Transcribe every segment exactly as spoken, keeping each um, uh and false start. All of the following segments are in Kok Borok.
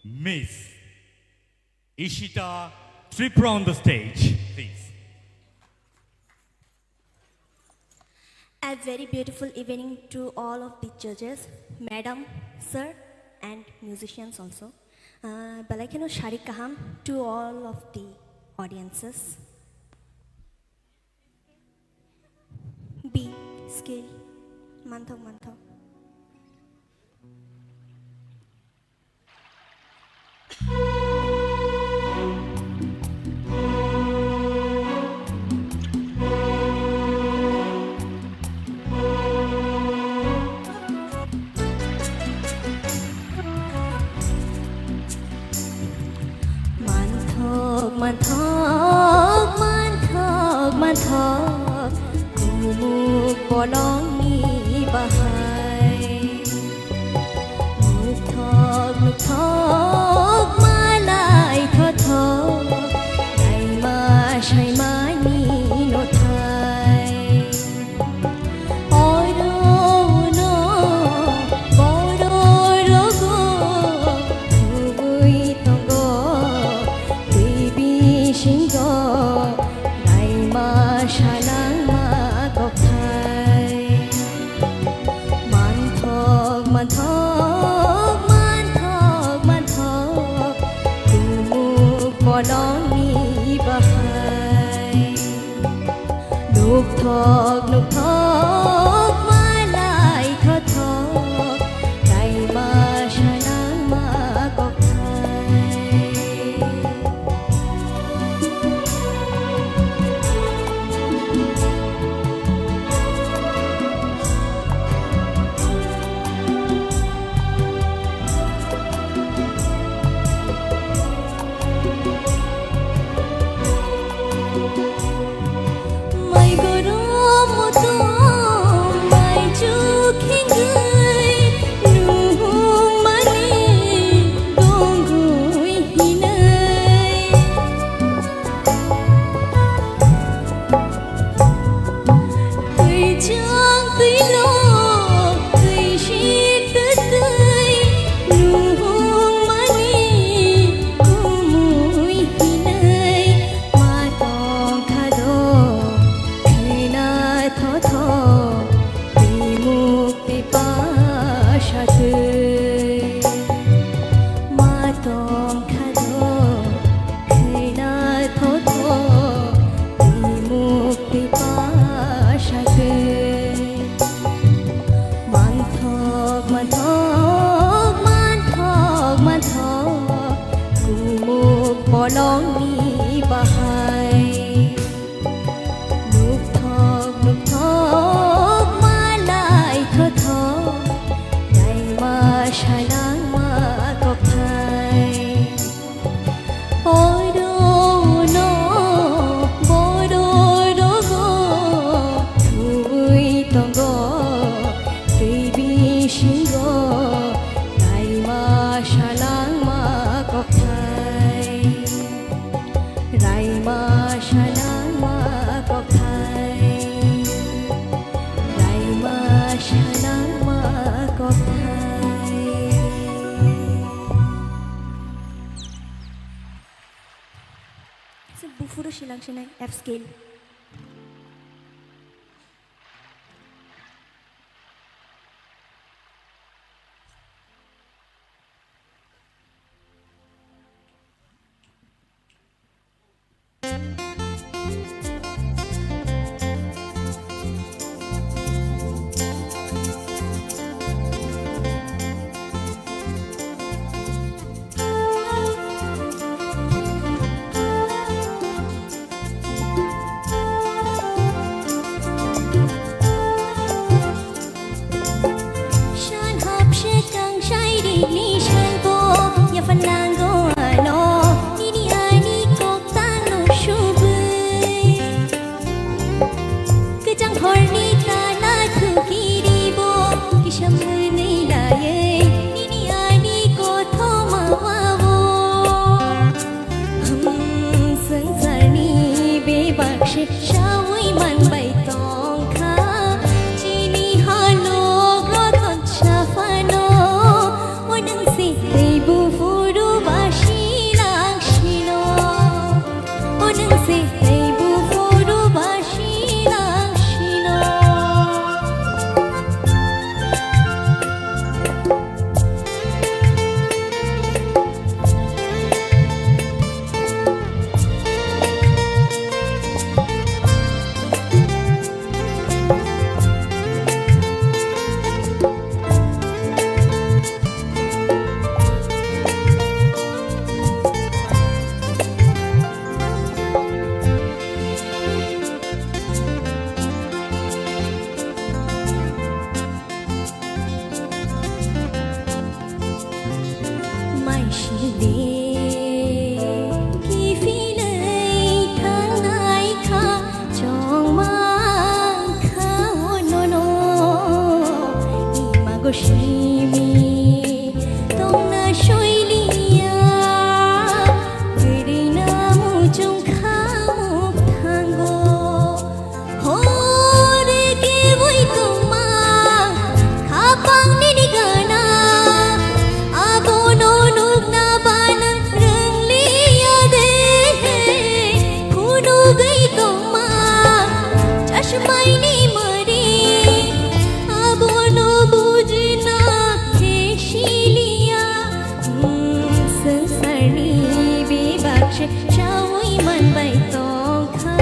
Miss Ishita Tripura on the stage, please. A very beautiful evening to all of the judges, madam, sir, and musicians also. Uh, belai kheno sarik kaham to all of the audiences. B scale, manthok manthok. Manthok, manthok, manthok, manthok, kumuk bolongni bahai. Nukthok, nukthok, malai thothok, naima saimani nothai. Oro uno borok rogo kubui tongo, twi bisingo naima sanangma kokthai. Manthok, manthok, manthok, manthok, kumuk bolongni bahai. Nukthok, nukthok, malai thothok, naima sanangma kokthai. Mai goro motom, mai chuk hingwi, nuhung mani dongwi hinai. Twi chang twi no, twi si twi twi, nuhung mani kumui hinai. Ma tong kha do, khena thotho, twi muk twi pa sa twi. Ma tong kha do, khena thotho, twi muk twi pa sa twi. Manthok, manthok, manthok, manthok, kumuk bolongni bahai. Nukthok, nukthok, malai thothok, naima sanangma kokthai. Oro uno borok rogo thubui tongo, twi bisingo naima sanangma kokthai. Raima sanangma kokthai, raima sanangma kokthai. Se buphuru silang sinai F scale. Sile kiphilwi thangnai kha, chongmang kha o nono. Imago simi tongna soiliya, kwrwina muchung kha mukthango. Hor keboi tongma, khapang nini gana, abono nukna bana rwngliya de. Phunugwi tongma, chashmaini mari, abono bujina khe siliya. Hmm, swngcharni bebak se chaui manbai tongkha.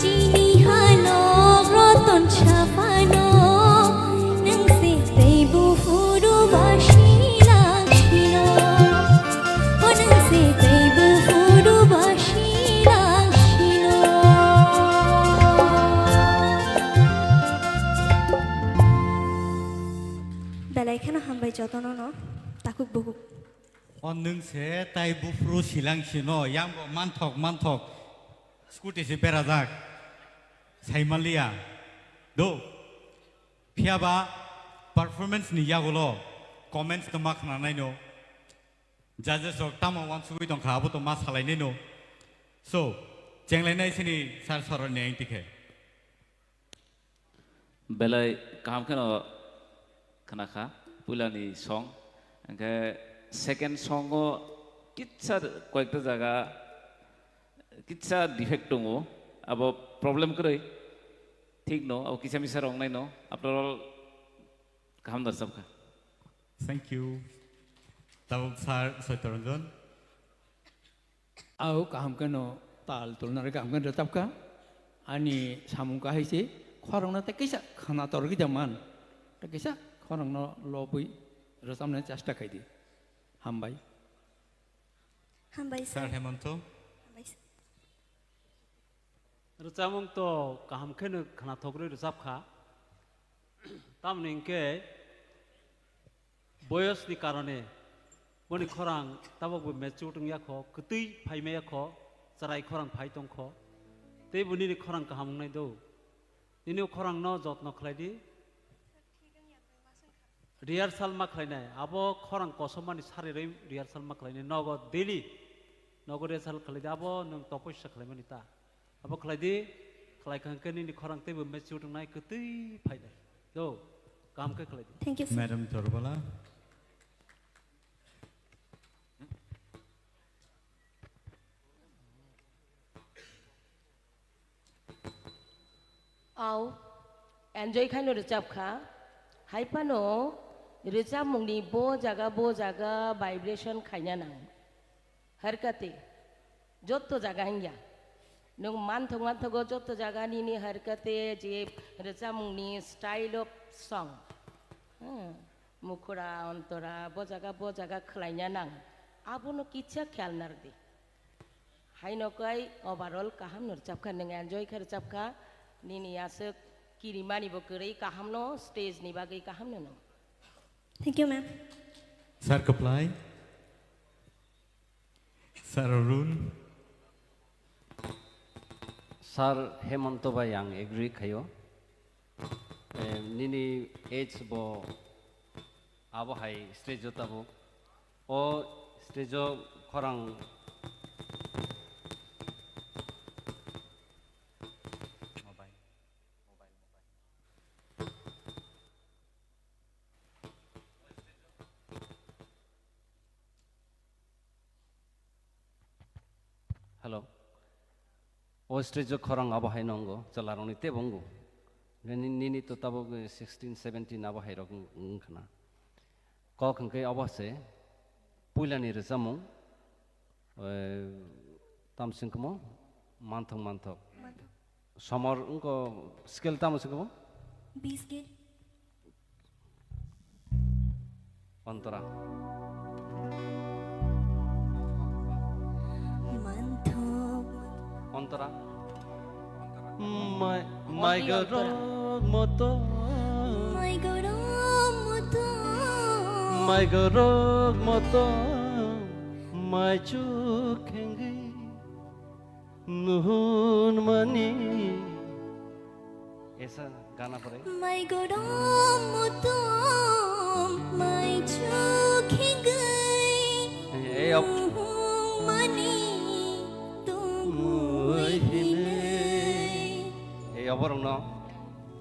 Chini hanok roton saphano, nwng se tei buphuru basi langsino. O nwng se tei buphuru basi langsino. Belai kheno hambai jotono no, takhuk bukhuk. O nwng se tai buphuru silang sino, yang bo manthok manthok. Scooty se berajak. Saimanliya. Do. Phiya ba performance ni yagulo comments no ma khna nai no. Judges rok tamo wansugwi tongkha, abo to ma salai nai no. So, chenglai nai sini sir soroni ang tikhe. Belai kaham kheno khna kha puilani song. Hwnkhe second song o kitsa koyekta jaga kitsa defect tongo. Abo problem kwrwi. Thik no, abo kisa misa rok nai no. After all, kaham da sab kha. Thank you. Tabuk sir Satyaranjan. Au kaham kheno tal tulnari kaham kheno rwchapkha. Ani samung kahai se khorokno tei kisa khwna torgwi da man. Tei kisa khorokno lobwi rwchapnani chesta khaidi. Hambai. Hambai sir. Sir Hemanto. Hambai sir. Rwchapmung to kaham kheno khwnathok rwi rwchapkha. Tamoni hwnkhe boyosni karone boni khorang tabukbo mature wngya kho, kwtwi phaimaya kho, chwrai khorang phai tong kho. Tei bo nini khorang kaham wngnai do. Nini o khorangno jotno khlai di. Rehearsal ma khlainai, abo khorang kosom mani sari rwi rehearsal ma khlainai, nogo daily, nogo rehearsal khlai di, abo nwng topoisa khlaimani ta. Abo khlai di, khlai kha hwnkhe nini khorang teibo mature wngnai, kwtwi phainai. Do, kaham khe khlai di. Thank you, sir. Madam Torbala. Au, enjoy khaino rwchapkha. Haiphano rwchapmungni bo jaga, bo jaga vibration khaina nang. Harkati, jotto jaga hingya. Nwng manthok manthogo jotto jaga nini harkati je rwchapmungni style of song. Hmm. Mukhura, ontora, bo jaga, bo jaga khlaina nang. Abono kitsa kheyal narwdi. Haino kai overall kaham no rwchapkha, nwng enjoy khe rwchapkha, nini aswk kirimani bo kwrwi kahamno, stage ni bagwi kahamno nwng. Thank you, ma'am. Sir Kaplai. Sir Arun. Sir Hemanto bai ang agree khaio. Eh, nini age bo abo hai stage o tabuk. O stage o khorang Hello. O stage o khorang abo hai no wngo, chwla rok ni teibo wngo. Nini, nini to tabuk sixteen, seventeen abo hai rok wng, wng khna. Kok hwnkhe abo se puila ni rwchapmung, eh, tam sing kamo manthok manthok. Manthok. Somor wngkha scale tamo se kabo? B scale. Ontora. Manthok. Ontora. Mai, mai gorok moto. Mai gorok moto. Mai gorok moto. Mai chuk khengwi nuhun mani. Esa gana pore. Mai gorom mutum, mai chuk khengwi Ei, op- nuhun mani tungwi hinwi. Ei, oborokno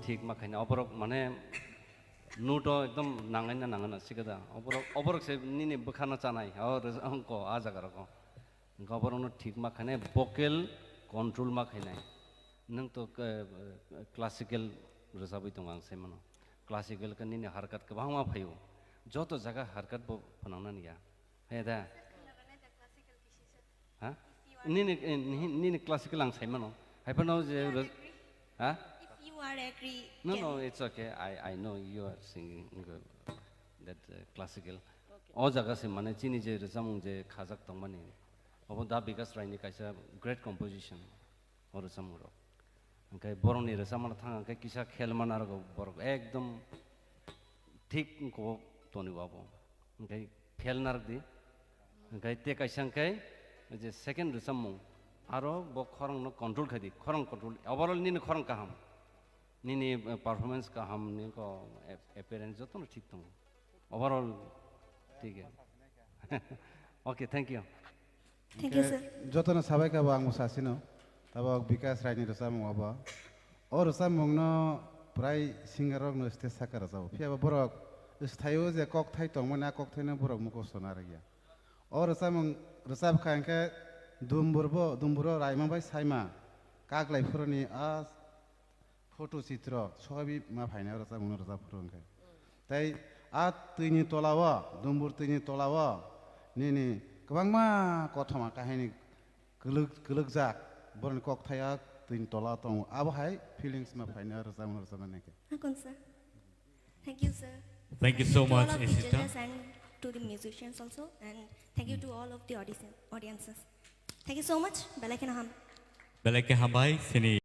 thik ma khaina, oborok mane nuto ekdom nangaina nangana sikada. Oborok, oborok se nini bwkhano chanai. O, ongko, a jaga roko. Hwnkhe oborokno thik ma khainai, vocal control ma khainai. Nwng to, eh, classical rwchabwi tongo ang sai mano. Classical khe nini harkat kwbangma phaio. Joto jaga harkat bo phwnangnani ya. He da? Ha? Nini, eh, nini, nini classical ang sai mano. Hai phano je If you are rw-, agree. Ha? If you are agree, No, can no, it's okay. I, I know you are singing good. That, uh, classical. Okay. O jaga se mane chini je rwchapmung je khajak tongmani. Obo Da Bikas Raini kaisa great composition, o rwchapmung rok. Hwnkhe borokni rwchapmano thang hwnkhe kisa khel mana rok borok ekdom thik wngkho toni bo abo. Hwnkhe khel narwk di. Hwnkhe te kaisa hwnkhe je second rwchapmung aro bo khorangno control khai di, khorang control, overall nini khorang kaham. Nini, eh, performance kaham, nini ko ap-, appearance jotono thik tongo. Overall, thik ya. Okay, thank you. Thank you, Hwnkhe sir. Jotono sabai kha bo ang bo sasino. Tabok Bikas Raini rwchapmung obo. O rwchapmungno prai singer rokno stage saka rwchabo. Phiya bo borok sthaio je kokthai tongmani, a kokthaino borok mukhusto narwkya. O rwchapmung rwchap kha hwnkhe Dumbur bo, Dumbur o Raima bai Saima kaklai phuruni a photo chitro soibi ma phaina rwchapmungno rwchap phuru hwnkhe. Tei a twini tola o, Dumbur twini tola o nini kwbangma kothoma kahini kwlwk-, kwlwkjak, borokni kokthai a twini tola o tongo. Abo hai feelings ma phaina rwchapmung rwchapnai khe. Hakon sir. Thank you, sir. Thank you so much, Assistant. Thank you to all of the judges and to the musicians also, and thank you to all of the audition-, audiences. Thank you so much. Belai kheno ham. Belai khe hambai, sini